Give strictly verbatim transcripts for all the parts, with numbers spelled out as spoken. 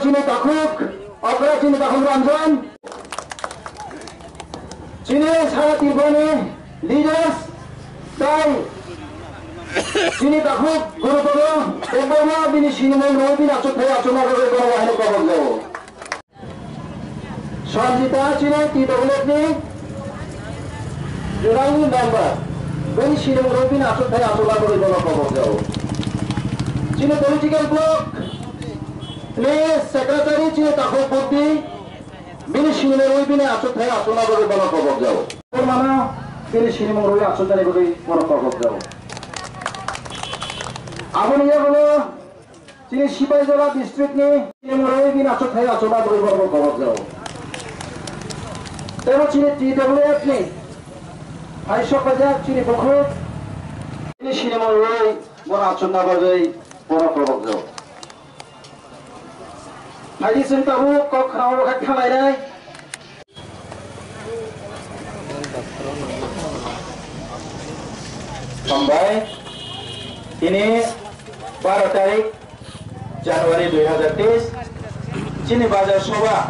Chini takhuk, okra chini takhuk Ranjan. Chini sara Tripurani leaders, tai chini takhuk Gurupada, Debbarma bini sinimung rwi bini achuk thai achukma rwi bono wahino kobok jago. Sanjita chini T W F ni General member, bini sinimung rwi bini achuk thai achukma rwi bono kobok jago. Chini political bloc ni secretary chini takhuk Bukti, bini sinimung rwi bini achuk thai achukma rwi bono kobok jago. Mano bini sinimung rwi achuk thai rwi bono kobok jago. Aboni yagulo chini Sipaijala district ni chini murui bini achuk thai achuk ma bwrwi borok kobok jago. Tebo chini T W F ni hai sok pajak chini bukhuk chini sinimung rwi bono achuk ma bagwi borok kobok jago. Hai di chwng tabuk kok khna oro kha khalai nai. Hambai, tini baro tarik January dui hazar teis, chini bazar soba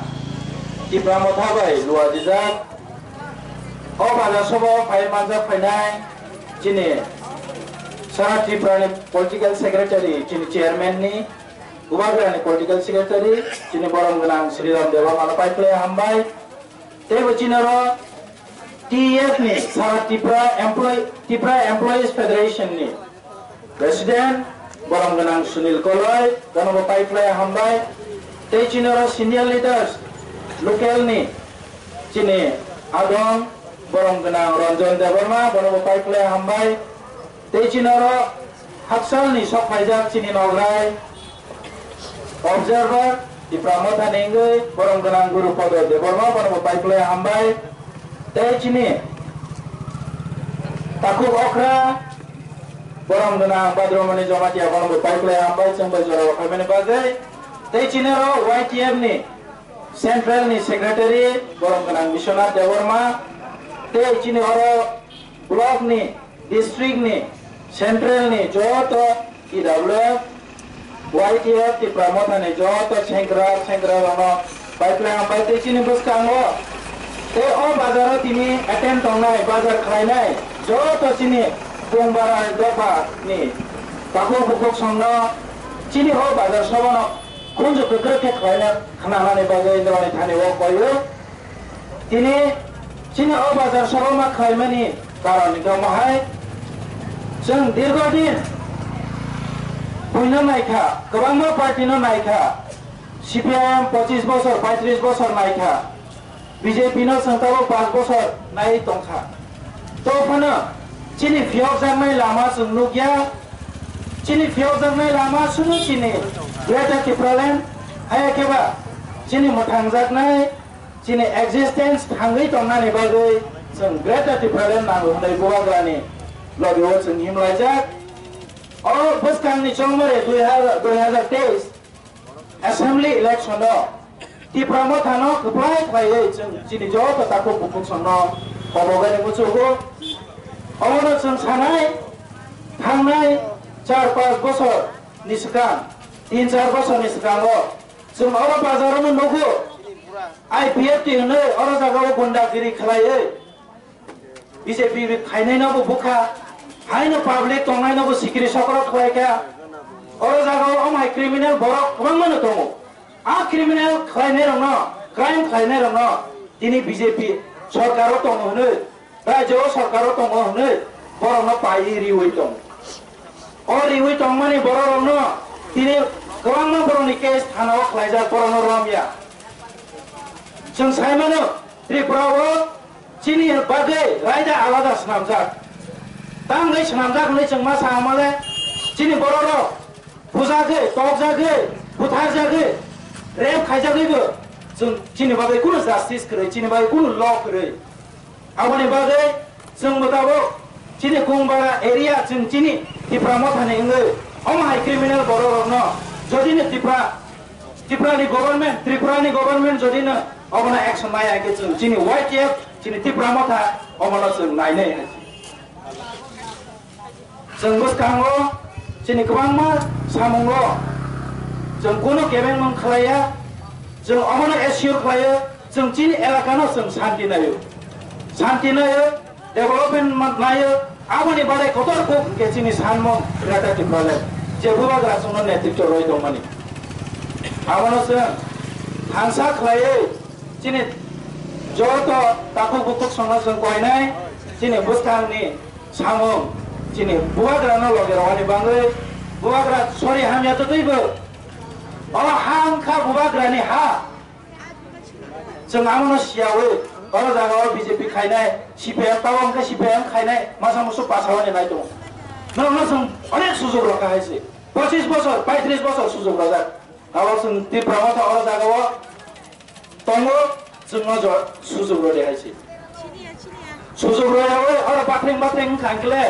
Tipra Motha bai luajijak. O bazar soba o phai manjak phainai chini Sara Tripura ni political secretary, chini chairman ni Bubagrani political secretary, chini borom gwnang Sriram Debbarmano pai khlai hambai. Teibo chini oro T E F ni Sara Tripura Employee, Tripura Employees Federation ni president, borom gwnang Sunil Koloi, bonobo pai khlai hambai. Tei chini oro senior leaders, local ni chini adong, borom gwnang Ranjan Debbarma, bonobo pai khlai hambai. Tei chini oro haksalni sok phaijak chini nograi observer Tipra Mothani wngwi borom gwnang Guru Podo Debbarma bonobo pai khlai hambai. Tei chini takhuk okra borom gwnang Badromani Jamatia bonobo pai khlai hambai chwng bai jorao phaimani bagwi. Tei chini oro Y T F ni central ni secretary borom gwnang Biswanath Debbarma. Tei chini oro block ni, district ni, central ni joto T W F, Y T F, Tipra Motha ni joto sengkrak sengkrak rokno pai khlai hambai tei chini bwskango tei o bazar o tini attend tongnai, bazar khlainai joto chini Bongbara dopha ni takhuk bukhuk songno chini o bazar sobono khunju kwkrwk khe khlaina khnanani bagwi norokni thani o koio. Tini chini o bazar soba ma khlaimani karon hwnkhe omo hai, chwng dirgho din buino naikha, kwbangma party no naikha, C P I M pochis bosor, paitris bosor naikha, B J P no chwng tabuk panch bosor naiwi tongkha. To phano chini phiyokjaknai lama chwng nukya, chini phiyokjaknai lama sunu chini Greater Tipraland, haya khe ba chini mwthangjaknai chini existence thangwi tongnani bagwi chwng Greater Tipraland nango hwnwi Bubagrani logi o chwng himlaijak. O bwskangni chongmare dui hazar, dui hazar teis Assembly election o Tipra Mothano kwplai khlaiwi chwng chini joto takhuk bukhuk songno kobogani muchungo. Omono chwng sanai thangnai char panch bosor ni swkang, tin char bosor ni swkango chwng oro bazar o nugo I P F T hwnwi oro jagao gundagiri khlaiwi B J P khainaino bo bukha, haino public tongnaino bo sikiri sokro khlaikha. Oro jagao omo hai criminal borok kwbangmano tongo. A criminal khlainairokno, crime khlainairokno tini B J P sorkaro tongo hwnwi, rajyo sorkaro tongo hwnwi borokno paiwi riwi tongo. O riwi tongmani bororokno tini kwbangma borokni case thanao khlaijak, borokno romya. Chwng saimano Tripura o chini bagwi raida alada swnamjak. Tangwi swnamjak hwnwi chwng ma sa male chini bororok bujagwi, tokjagwi, butharjagwi, rape khaijagwibo chwng chini bagwi kunu justice kwrwi, chini bagwi kunu law kwrwi. Aboni bagwi chwng mwtabok chini Kungbagra area chwng chini Tipra Mothani wngwi omo hai criminal bororokno jodino Tipra, Tiprani government, Tripurani government jodino obono action nai hai khe chwng chini Y T F, chini Tipra Motha omono chwng nainai hai. Chwng bwskango chini kwbangma samungo chwng kunu kebengmung khlaiya, Chwng omono assure khlaio, chwng chini elakano chwng santi naio. Santi naio, development ma-, naio, aboni bagwi kotor kok hwnkhe chini sanmung Greater Tipraland, je bubagra chwngno netritw rwi tongmani. Abono chwng thansa khlaiwi chini joto takhuk bukhuk songno chwng koinai, chini bwskangni samung, chini bubagrano loge rwani bagwi, bubagra sori hamya twtwibo. O ha wngkha bubagrani ha. Chwng amono siyawi, oro jaga o B J P khainai, C P M tabo hwnkhe C P M khainai, masa musu pasao ni nai tongo. Norokno chwng onek sujuk rokha hai se. Pochis bosor, paitris bosor sujuk rojak. Abo chwng Tipra Motha oro jaga o tongo, chwngno jo sujuk rode hai se. Sujuk royawi oro batheng batheng wngkha hwnkhe le,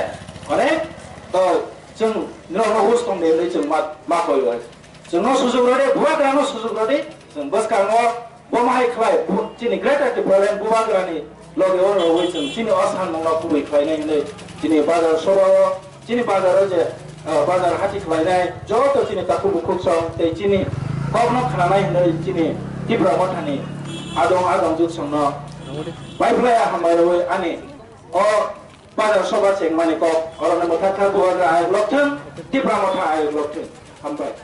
onek, o, chwng norokno hus tong de hinwi chwng ma, ma koi o hai se. Chwngno sujuk rode, bubagrano sujuk rode, chwng bwskango bo ma hai khlai, bu-, chini Greater Tipraland bubagrani loge o rwui chwng chini o sanmungno kubui khlainai hinwi chini bazar sobao, chini bazaro je, ah, bazar hati khlainai joto chini takhuk bukhuk song tei chini kokno khnanai hinwi chini Tipra Mothani adong adong juk songno bai phlai hambai rwui ani o bazar soba chengmani kok oroni mwthangkha bubagra ayuk lokthwng, Tipra Motha ayuk lokthwng. Hambai.